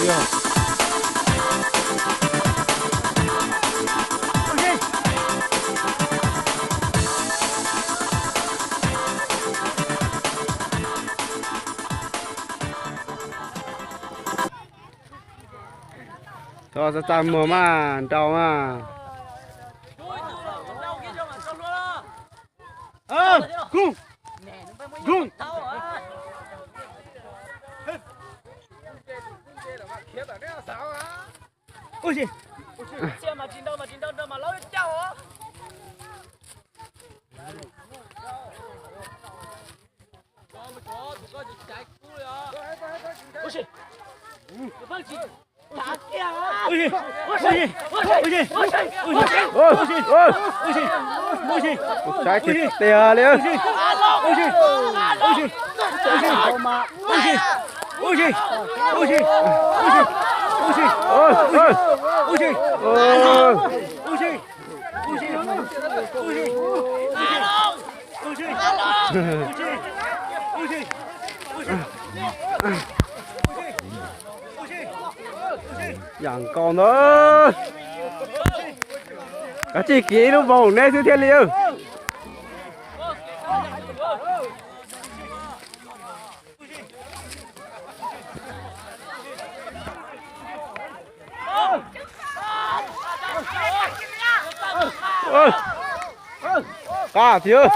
Yog. Txhob txaj muag mas nrau mas. Saib tiag tiag li. Yam nkaus ntawd. Kav tsij kiv ib lub voog neb xwb thiaj li. Qab tiag.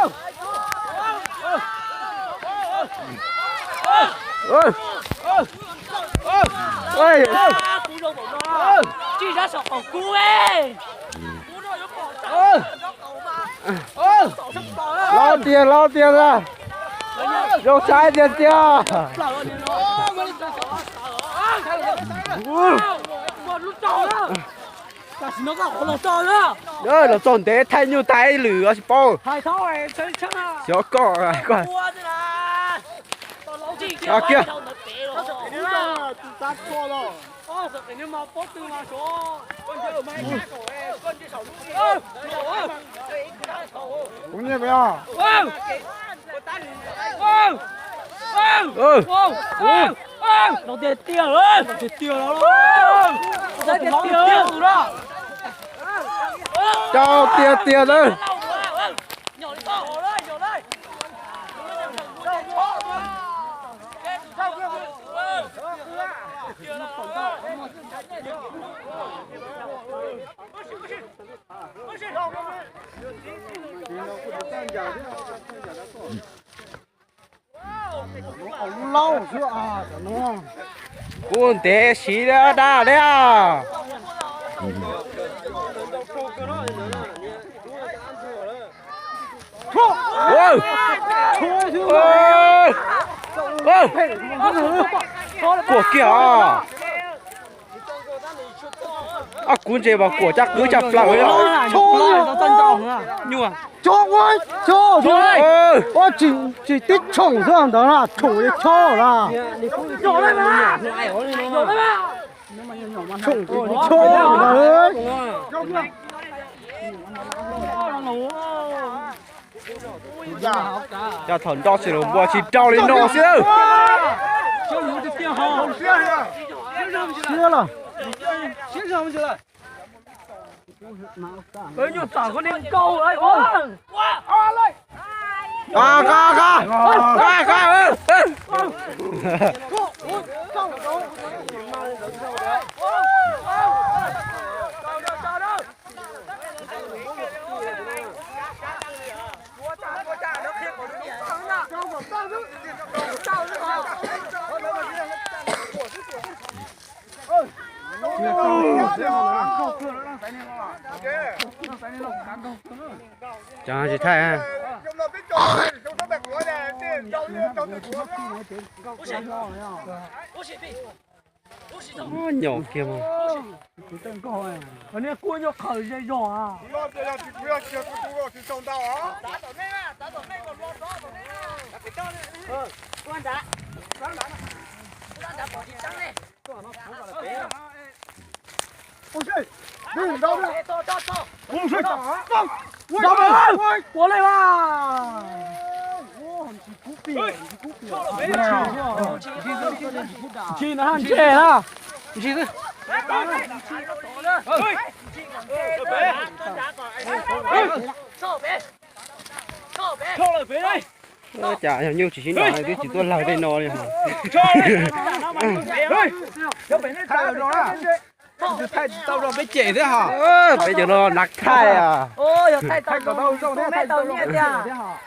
Laub tiag laub tiag a. Zoo saib tiag tiag. Los txog ntev thaij nyuj tag ib lwm tsis paub. Xyov koj. Kiag. Tiag tiag, tiag tiag. Cau tiag tiag lawm. Kub ntev siv dab dab li. Kuam kiag os. Ob kuv ntses mas kuam caj qwb caj plaws. Nyuaj. Tsis tib tshoom xwb ntawd na, tshoom li tshob na. Tshoom li tshob ntawd. Coj thaum nroj tsis los npua tsis rau li no xwb. Siab los. Qa qa qa qa. Tsis thaij. Nyom kiag mas. Ua le a. Tsis na, ntsej na. Ntsis xwb. Ua cas yog nyuj tsis sib nrau twb tsis tuaj lawg tej no li. Thaij tsis tau rau peb cem thiab hos. Peb cem los nag thaij. Thaij kom tau zoo thiab, thaij tau zoo thiab hos.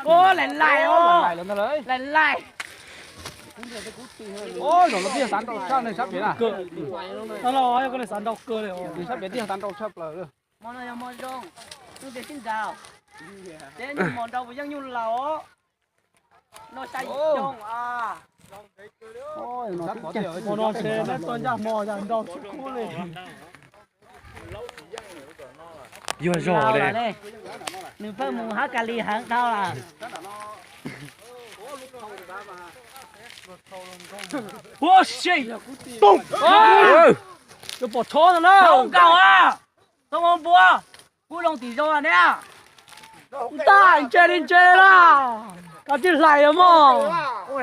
Ua laim laim, laim laim. Zaum no twb yog xav nrau tshaj neeg sab pem na. Koj xav nrau kawg li, sab pem twb yog xav nrau tshaj plaws. Hmo no yog hmo zoo, hnub tias sib nraus, ces nyuj mos nrau puas yeej nyuj laus. No xya yim xyoo a. Hmo no ces neb tuaj ncaj hmo yog nrau tsis kub li. Yuag zog li. Nws pheej mus hab Kas Lis heev dhau lawm. Ua si, pum, yuav pom tshob no na. Tau nkaus a, tau nkaus npua, kub loo tim zoo ne. Ntaj ntse li ntse la, kav tsij hlais os mog. Kuv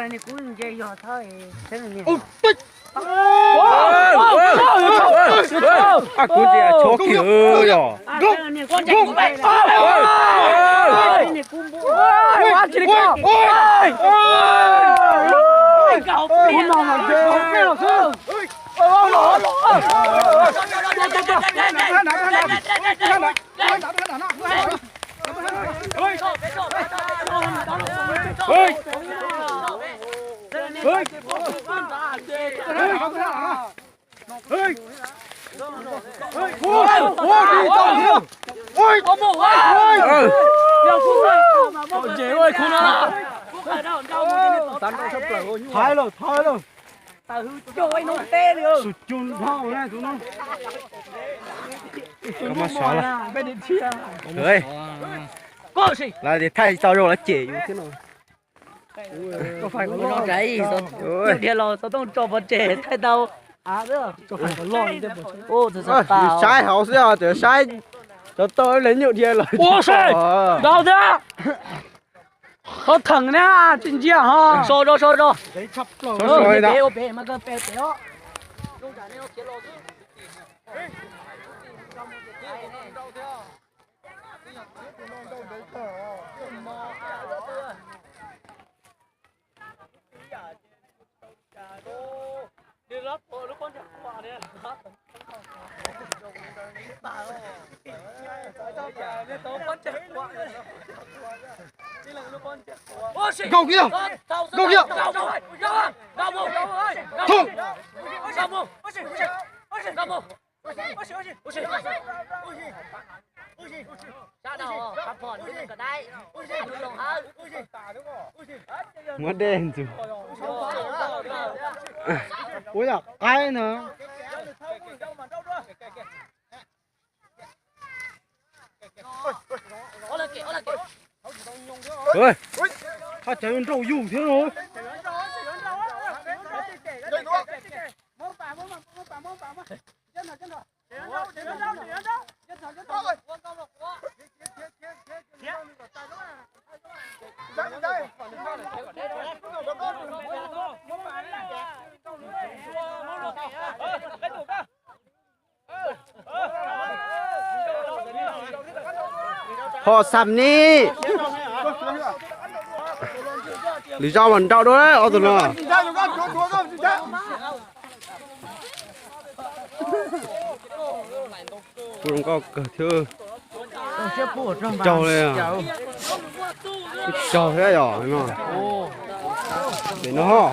ntsia tshob kiag yog. Thaiv lawm, thaiv lawm. Sum cu dhau na tus no. Koj mas sov lawm. Lawv tias thaij tsis tau zoo lawv cem yus thiab no. Dhia los xov tooj tso pov tseg thaij tau. Saib hauv xwb os, tseem saib cov toj ib leeg nyuj dhia los. Ua si, dhau thiab. Thov theem na, tsis ntsia ho. So so so so. Ua pem mas kawg pem pem os. Nkaug kiag, nkaug kiag. Thum. Muab dej ntxug. Ua yam qaib na. Haj tseem nrauj yus thiab no. Ho xam ni. Lwm zaus mas nrau dua ob tug no. Kuv zoo nkauj kawg thiab. Tsis raug li. Tsis raug thiab yom no. Pem no ho.